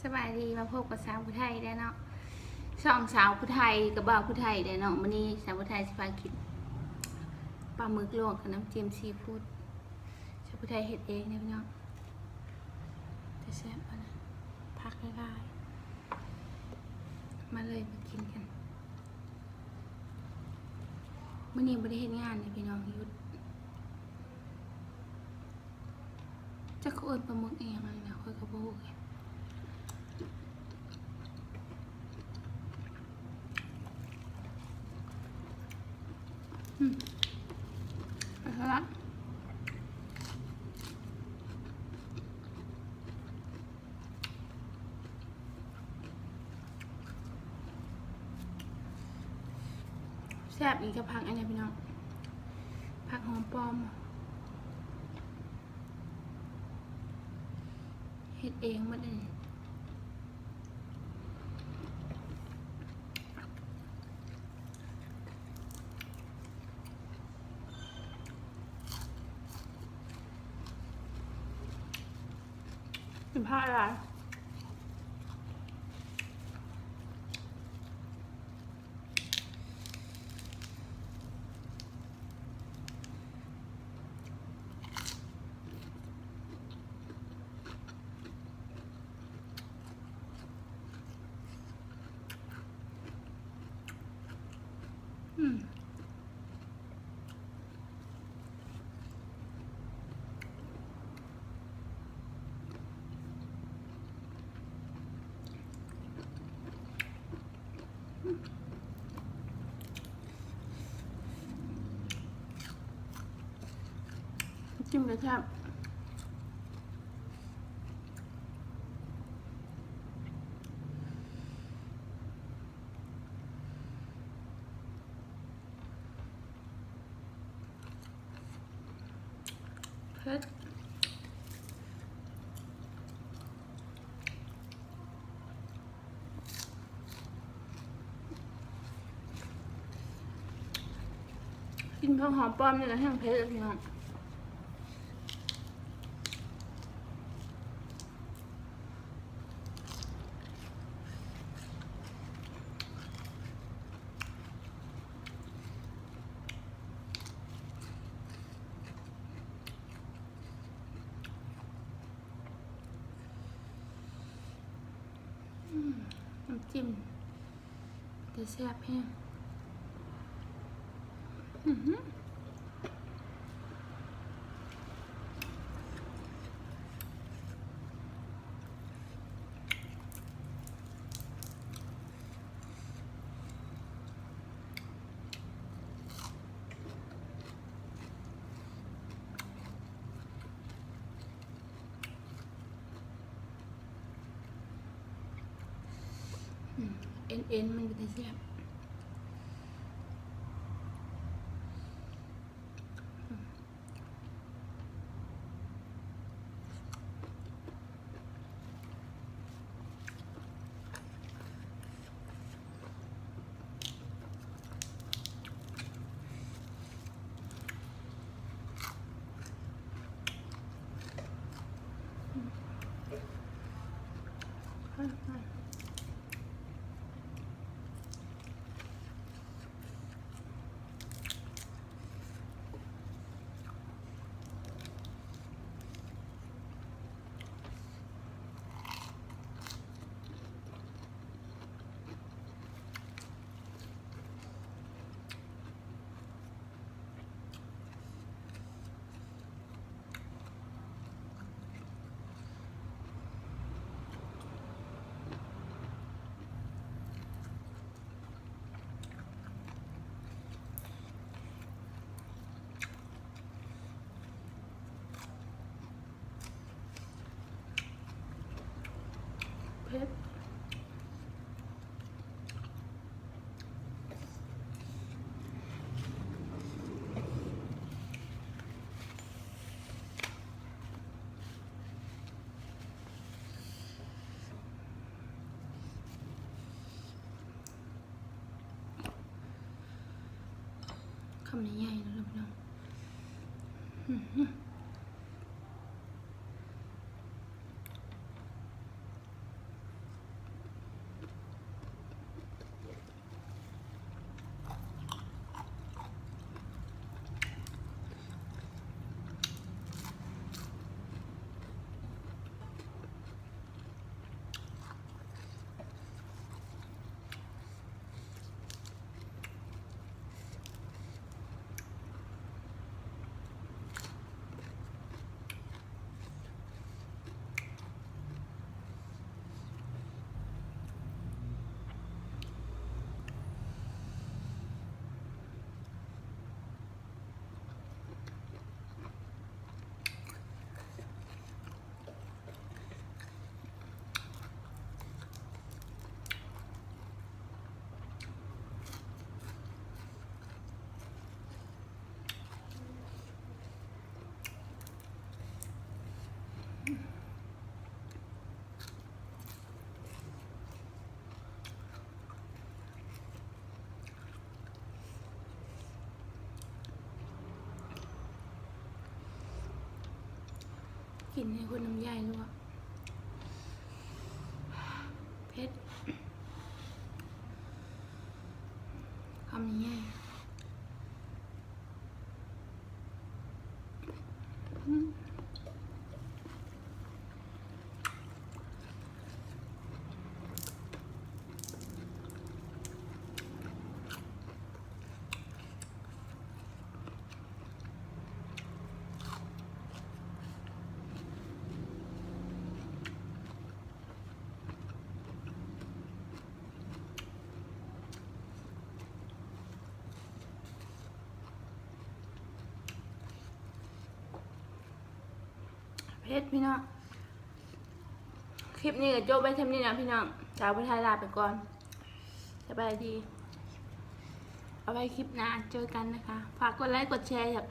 ສະບາຍດີ ມາພົບກັບສາວຜູ້ໄທແລ້ວເນາະ ຊ່ອງສາວຜູ້ໄທກັບບ່າວຜູ້ໄທແລ້ວເນາະ. ມື້ນີ້ສາວຜູ້ໄທຊິພາກິນປາໝຶກລວກກັບນ້ຳຈິ້ມຊີຟູດ. ສາວຜູ້ໄທເຮັດເອງເດ້ພີ່ນ້ອງ ແຕ່ແຊບປານນັ້ນ ຜັກຫຼາຍໆ. ມາເລີຍ ມາກິນກັນ. ມື້ນີ້ບໍ່ໄດ້ເຮັດງານເດ້ພີ່ນ້ອງ ຢຸດ. ຈັກເຂົາເອີ້ນປາໝຶກອີ່ຫຍັງຫັ້ນນະ ຂ້ອຍກໍບໍ່ຮູ້ຄືກັນ. ອືມ ເອົາຊະລະ ແຊບອີກກັບຜັກອັນນີ້ພີ່ນ້ອງ ຜັກຫອມປ້ອມ ເຮັດເອງໝົດເລີຍ. ກິນຜັກຫຼາຍ. ອືມ ຈິ້ມກໍແຊບ. ເຜັດ ກິນຜັກຫອມປ້ອມນີ້ລະແຮ່ງເຜັດ ພີ່ນ້ອງ. ອືມ ນ້ຳຈິ້ມ ແຕ່ແຊບແຮງ ອືຫື. ອືມ ເອັນໆ ມັນເປັນຕາແຊບ. ເຜັດ. ຄຳໃຫຍ່ໆ ເນາະ ພີ່ນ້ອງ. ອືຫື. ກິນໃຫ້ຄົນນ້ຳໃຫຍ່ລວກ ເຜັດ ຄຳໃຫຍ່. ເຜັດພີ່ນ້ອງ ຄລິບນີ້ກໍຈົບໄວ້ສ່ຳນີ້ນະພີ່ນ້ອງ ສາວຜູ້ໄທລາໄປກ່ອນ ສະບາຍດີ ເອົາໄວ້ຄລິບໜ້າເຈີກັນນະຄະ ຝາກກົດໄລກົດແຊ ຢາກ